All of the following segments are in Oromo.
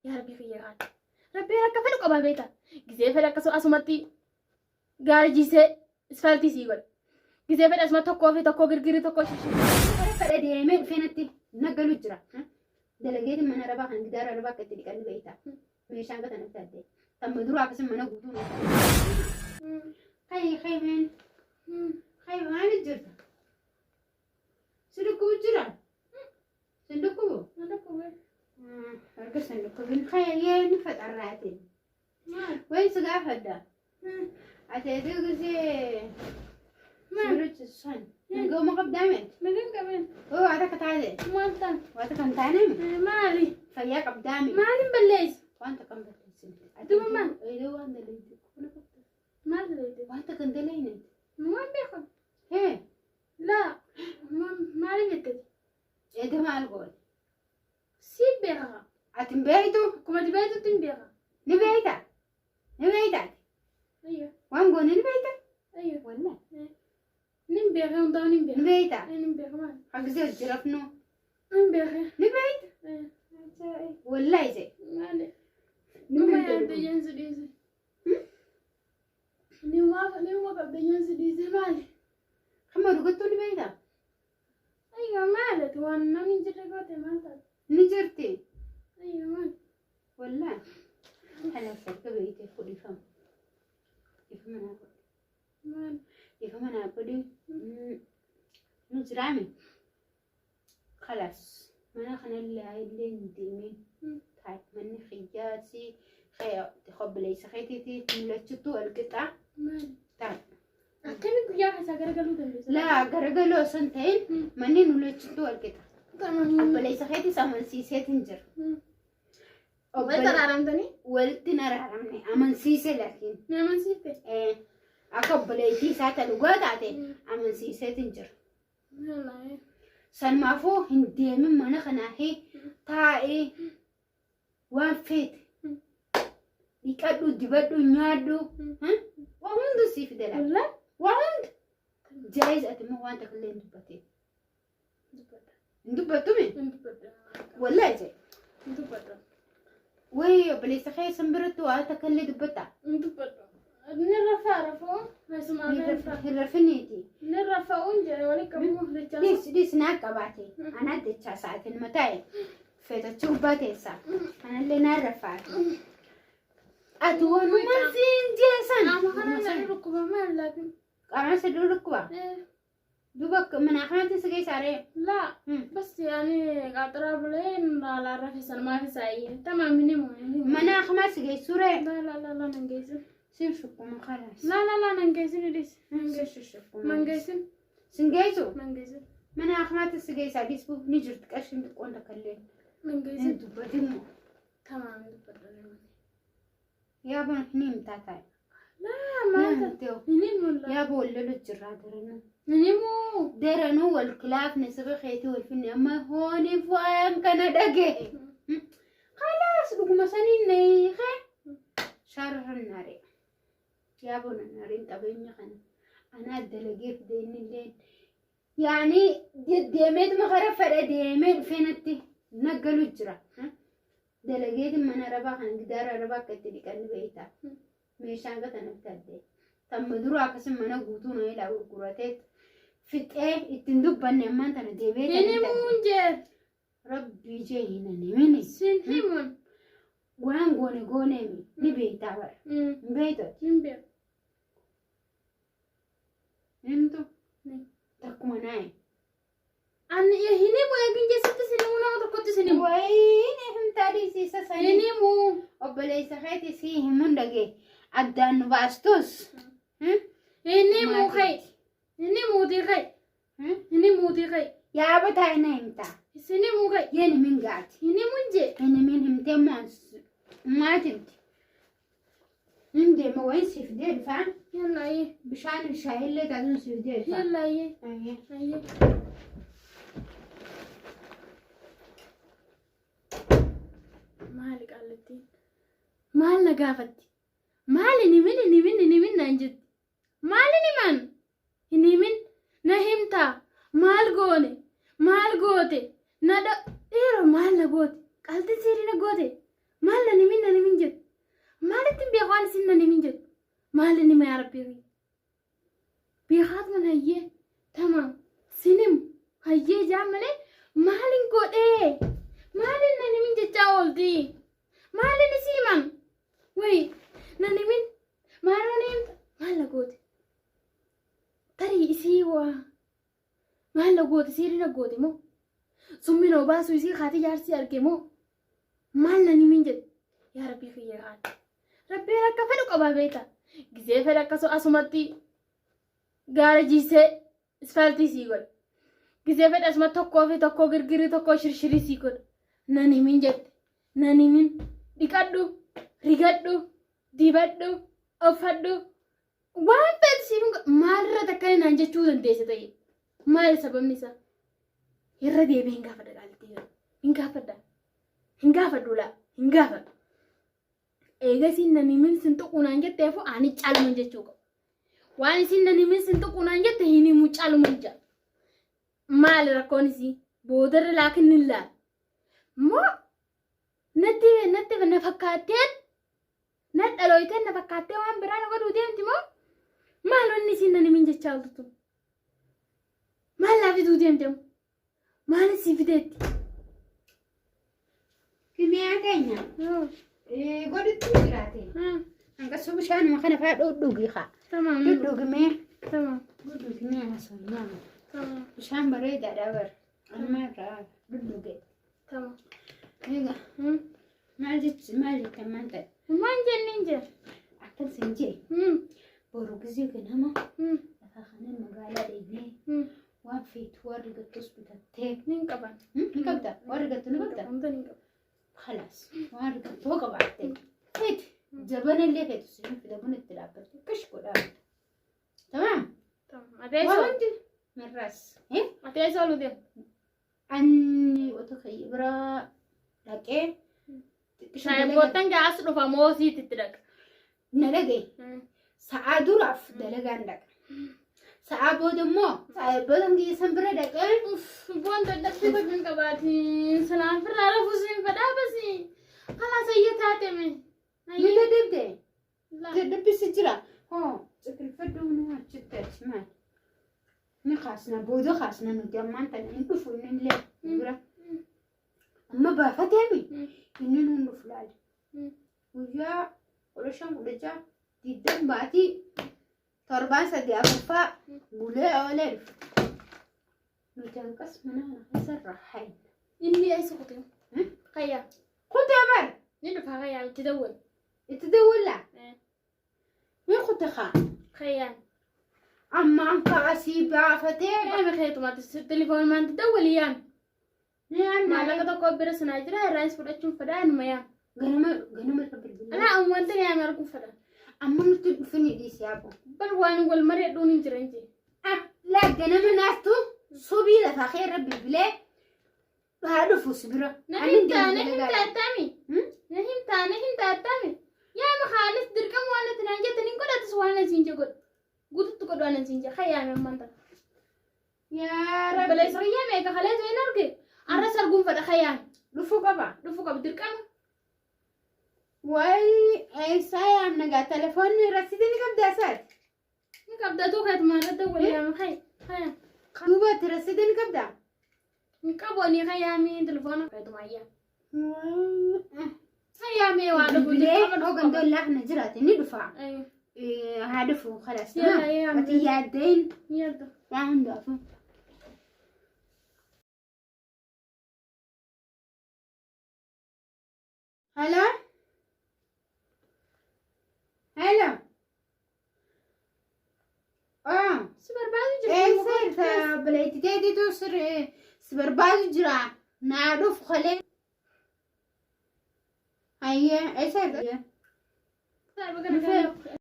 Yaa Rabbii kiyya kaan. Rabbiin akka fedhu qaba beekta. Gizee fedhe akkasuma asumatti gaara jiisee isfaaltii sii godha. Gizee fedhe asuma tokkoo fi tokkoo girgirii tokkoo shishii. Fedhe deemee dhufee natti naggalu jira. Dalageetiin mana arabaa kan gidaara arabaa akka itti dhiqanni beekta. Meeshaan gata natti addee. Tamma duraa akkasuma mana guutuu meeshaa. Kai kai meen. Kai maali jirta? Si dhukkubu jira? Sin dhukkubu? Na dhukkube. Harka sin dhukkubin. Kai yee ni faxarraate. Wayi si gaafadha. Ati eduu gisee sirrichi san. Nagawuma qabdaa miti? Nagan qabeen. Wayi waa takka taate. Maal ta'an? Waa takka hin taane miti? Maali? Fayyaa qabdaa miti? Maalin balleessi? Waan takka hin balleessine. Ati Duuba maal? Eduu waan dalagde kuna qabda. Maal dalagde? Waan takka hin dalayne. Waan beekan. Hee. Laa. Maalin jette? Eeda maal goote? Si beeka. Ati hin beektu? Akkuma ati beektutti hin beeka. Ni beekta? Ni beekta ati? Ayyo. Waan goone ni beekta? Ayyo. Wallahi. Nin beeka hundaa nin beeka. Ni beekta? Nin beeka maal? Hagizee hojii rafnu. Nin beeka. Ni beekta? Wallahi jee. Maali? Ni Numa beekta. yaadde jeensi dhiise. Nima qabda jeensi dhiise maali? Hamma dhugattuu ni beekta? Ayyo maali? Ati waan namni hin jirre goote maal taate? Ni jirti. Ayyo maali? Wallahi. Kalaas erga beekte fudhifama. Ifama naa godhi. Maali? Ifama naa godhi. Ni jiraame. Kalaas mana kanallee illee hin deemin. Taa'e manni kiyyaasi obboleessa keetiiti mul'achuttu wal qixaa. Maali? Taa'e. Akkami guyyaa keessaa garagaluu dandeessa? Laa garagaloo osoo hin ta'in manni mul'achuttu wal qixa. Obboleessa keetis amansiiseetiin jira. Walitti araaramtanii? Walitti hin araaramne amansiise laakiin. Ni amansiifte? Akka obboleettii isaa ta dhugaa taate amansiiseetiin jira. Sanumaafuu hin deemin mana kanaa fi taa'ee waan feete dhiqadhu dibadhu nyaadhu waa hunda siif dalaga. Wallah? Waa hunda. Jaayiz ati immoo waan takka illee hin dubbatin. Hin dubbattume? Hin dubbadha. Wallahi jee. Hin dubbadha. Wayi obboleessa kee san biratti waa takka illee dubbatta. Hin dubbadha. Ni rafaa rafoo. Asumaa rafaa. Hin rafiniiti. Ni rafa'uun jedhe walitti qabuu dachaa. Dhiis dhiis naa qabaate. Anaa dachaa sa'aatiin mataa'e. Feetachuu gubbaa teessaa. Anallee naa rafaate. Ati wanumaan siin jeesan. Qaama kana na dhukkuba maal laakin? Qaama si dhukkuba. Duuba mana kanatti si geessaa ree. Laa. Bas yaani qaaxiraa bulee laalaa rafe sanumaa fi saayee. Tamaam hin himu. Mana kanaa si geessuu ree. Laa laa laa laa nan geessin. Sin shukkuma kalaas. Laa laa laa nan geessin idis. Nan Sin geessin. shukkuma. Nan geessin. Sin geessu. Nan geessin. Mana kanaatti si geessaa dhiisuu ni jirti qarshiin xiqqoon takka illee. Nan Hin geessin. dubbatin moo. Tamaam dubbadha. Yaa bona hin himtaa taa'e. Laa maal Hin Hin himu laa. Yaa boon lolu jirraa daranuu. Hin himu. Daranuu wal kilaafne saba keetii wal finne amma hooniif waan kana dhagahe. Kalaas dhuguma saniin na hiikee sharran naare. Yaa bona naareen qabeenya kana anaa dalagee fide inni illee yaani deddeemeetuma kara fedhe deemee dhufee natti naggalu jira. Dalageetiin mana arabaa kana gidaara arabaa akka itti dhiqanni beekta. Meeshaan gata natti addee. Tamma dura akkasuma mana guutuu na ilaa gurguratee fixee ittiin dubbanne ammaan tana deebi'ee Hin kan itti addee. himuun jee. Rabbii jee hin himini. Sin himuun. Waan goone gooneemi ni beektaa bara. Hin beektu. Hin beeku. Himtu takkuma naayi. Ani hin himu eegin jeesitti sin himu nama tokkotti sin himu. Wayiin himtaa dhiisiisa Hin sanii. himu. Obboleessa keetii sii himuun dhagee addaan nu baastus. Hin himu kai. Hin himuutii kai. Hin himuutii kai. Yaaba taa'e na himtaa. Sin himu kai. Yeen himin gaati. Hin himun jee. Hin himin himtee maatimti. Hin deema wayin siif deebifaa. Yalla ayyee. Bishaan shaayillee taatuun siif deebifaa. Yalla ayyee. Ayyee. Ayyee. Maali qaallattiin? Maal na gaafatti? Maal hin himin hin himin hin himin naan jetti? Maal hin himan? Hin himin na himtaa? Maal goone? Maal goote? Na dha dhiiroo maal na goote? Qaltiin siirii na goote? Maal isin nan himin jettu? Maal inni yaa rabbii? Beekaatuma hayyee tamaam sinim hayyee jaan malee maalin godhee? Maalin nan himin jechaa oolti? Maalin isii himan? Wayi nan himin maal himta? Maal na goote? Tarii isii waa maal na goote? Siirri na goote moo? Summi noo baasu isii haati jaarsii arge moo? Maal nan himin jedhe? Yaa rabbii kiyya haati. Rabbiin akka fedhu qabaa beekta. Gizee fedha akkasuma asumatti gaara jiisee isfaaltii sii godha. Gizee fedha asuma tokkoo fi tokkoo girgirii tokkoo shirshirii sii godha. Nan himin jette. Nan himin. Dhiqadhu, rigadhu, dibadhu, uffadhu. Waan feetu siif hin godhu. Maalirra takkana naan jechuu dandeesse ta'e. Maali sababni isaa? Irra deebi'ee hin gaafadha qaalittii garuu. Hin gaafadha. Hin gaafadhu laa. Hin gaafadhu. Eega isin nan himin sin tuquu naan jetteefu ani caaluman jechuu qabu. Waan isin nan himin sin tuquu naan jette hin himu caaluman jedha. Maali rakkoon isii? Boodarra laakin nin laala. Moo natti natti na fakkaatteen na dhalooyteen na fakkaattee waan biraa na godhuu deemti moo maal wanni isin nan himin jechaa oltu tun? Maal naa fiduu deemte moo? Maal sii fideetti? Kimiyaa keenya godhutti jiraate. Hanqasuu bishaanuma kana fa'aa dhudhugi haa. Tamam. Dhudhugi mee. Tamam. Dhudhugi mee haasofnaa. Tamam. Bishaan bareedaadha bar. Amma irraa dhudhuge. Tamam. Egaa maal jechi maal jettan maal ta'e? Maal jenneen jira? Akkan sin jee boru gizee ganama lafa kanan magaalaa deemnee waan feetu waan rigattus bitattee. Nin qaban. Ni qabda? Waan rigattu ni qabda? Wanta nin qaba. Khalaas waan rigattu hoo qabaatte feetu jabana illee feetu siin fida buna itti dhaabbatte kish godhaa bita. Tamaam? Tamam. Ati eessa Waan oolu? hundi marraas. Ati eessa oolu deemta? Anni otoo kiyya biraa dhaqee xiqqisho dalaga Saayibboottan gaas dhufa moo siit itti dhaqa? Na dhagaye. Sa'aa duraaf dalagaan dhaqa. Sa'aa booda immoo saayibboottan kiyya san bira dhaqee Uff, boon dadhabbii bakka hin qabaatiin. Salaan firraa rafuu siin fedhaa basi. Kalaas ayya taate mee. Ni dadhabde. Dadhabbisi jira. Hoo ciqilfadhu nu achitti achi maal. Ni kaasna booda kaasna nuti ammaan tana hin dhufu inni illee bira. Amma baafateemi inni nuun dhufu laali. Guyyaa 15 16 20 baatii torbaan sadii afuffaa bulee oolee dhufu. Nuti hanqas mana kana keessa irraa hayna. Inni eessa kutee? Qayyaa. Kutee bar. Ni dhufa qayyaa itti dawwal. Itti dawwallaa. Ni kute kaa. Qayyaan. Amma anka asii baafatee. Yaami keetumatti telefoon itti dawwali yaami. Ni yaamna. Maallaqa tokko bira sanaa jira irraas fudhachuun fedhaa inuma yaami. Ganama ganama irra bilbilaa. Alaa wanta yaami arguu fedha. Amma nutti dhufini dhiisi yaaboo. Bar waan wal mari'adhuun hin jiran jee. Laa ganama naaftu subii lafaa kee irra bilbilee haa dhufu si bira. Na Ani himtaa na deemu himtaa dalagaa. attami. Na himtaa na himtaa attami. Yaama haalis dirqama waan ati naan jette nin godhatus waan asiin je godhu. Guututti godhu waan asiin je hayyaame ammaan tana. Yaa Rabbi. Obboleessa kiyyaa meeqa kaleessa hin arge. Arras arguun fedha hayyaame. Dhufuu qaba. Dhufuu qaba dirqama. Wayi eessaa yaamna gaa telefoonni rasiidii ni qabdaa isaati. Ni qabda tuu keetumaa irratti wal yaama hay hayyaame. Duuba ati rasiidii ni qabdaa? Hin qabu ani hayyaame telefoona keetumaa yaa. Hayyaame waa dhufu Bilbilee dirqama dhufuu qaba. hoggantoon laafna jiraate ni dhufa. Haa dhufu khalaas. Yaa, yaa, Ati yaaddeen Yaadda. waan hundaafuu. Hello? Hello? Oh. Si barbaadu jirti. Eessa jirta obboleettii teetitu si barbaadu jira. Naa dhufu kalee. Hayyee eessa jirta? Dhufee.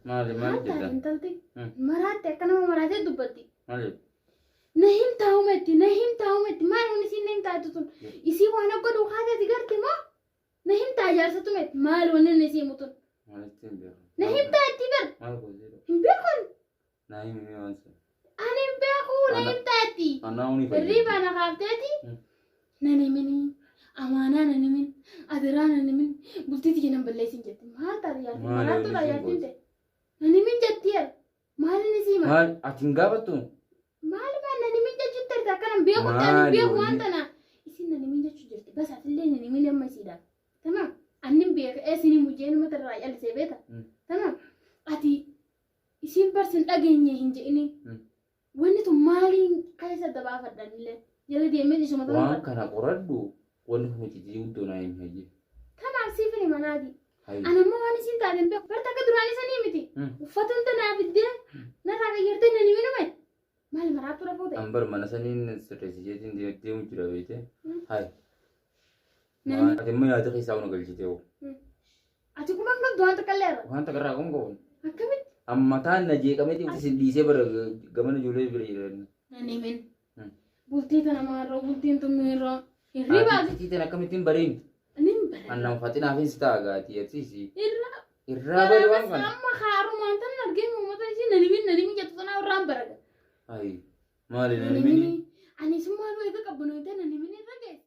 Maali maali Maraatte jettan? intalti. Maraatte akka nama maraatee dubbatti. Maal jettu? Na himtaa uumatti, na himtaa uumatti. Maal wanni isiin na himtaa tun? Isii waan akka duukaa taate garte moo? Na himtaa jaarsatu miti. Maal wanni inni isii himu tun? Maalitti hin beeku? Na himtaa itti bar. Maal gootee dha? Hin beekun. Naa himi mee waan sana. Ani hin beeku na Ana- himtaa itti. Anaa huni fayyadu. Hirriibaa na kaafteeti. Nan himini amaanaa nan himin adaraa nan himin bultii tiyya nan balleessin jetti. Maal taate jaartiin? Maali Maraattuu wanni ta'a isin jaartiin goote? ta'e. Nan himin jetti yaa. Maalin isii hima? Maal ati hin gaafattu? Maal maal nan himin jechuun tarta akkanan beeku ta'an Maali beeku waan wanni? tana. Isin nan himin jechuu jirti. Bas atillee nan himin amma isiidhaaf. Tamam. Annin beeka eessin himu jeen mata irraa callisee beeka. Tamam. Ati isiin barsin dhageenye hin je'ini. Wanni tun maaliin keessa adda baafadhan illee. Jala deemee isuma tana Waan qoradha. kana qoradhu wanni kun iccitii guddoo naa himi hayyee. Tamaam siif hin himanaati. Hayyee. Ani ammoo waan isiin taate hin beeku. Barta akka duraan isanii miti. Uffata hunda naa fiddee narraa qayyartee nan himinuma. Maal maraattu rafuu ta'e. An bar mana saniin sirreessi jeetiin deemu jira beekte. Hayi. Nani? Ati immoo yaada keessaa una galchite hoo. Ati kuma hin qabdu waan takka illee irra. Waan takka irraa kun qabu. Akkamitti? Amma taan na jeeqamee isin dhiisee bara gamana ijoollee bira jiran. Nan himin. Bultii Bultii tana maarroo bultiin tun miirroo. Hirribaa Ati iccitii tana akkamittiin bariin? nin bara. Annan faxinaafin si ta'a gaatii atiisi. Irraa Irraa bari waan bara kana. amma haarumaan tan argee uummata ishii nan himin nan himin jettu tanaa irraan baraga. Ayi maali Nan nan himini? himini. Ani summaan eega qabbanoo ta'e nan himin irra geesse.